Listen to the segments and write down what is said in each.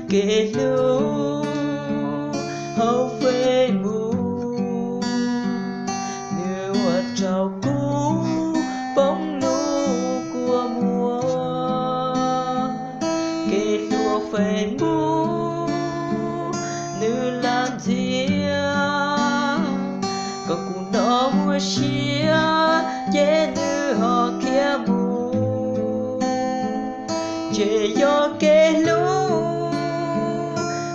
Kev hlub hauv Facebook, nws ua rau kuv poob lub kua muag. Kev hlub Facebook, nws lam ntxias kom kuv hnov muaj sia, ces nws ho khiav mus. Ces yog kev hlub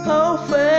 hauv Facebook.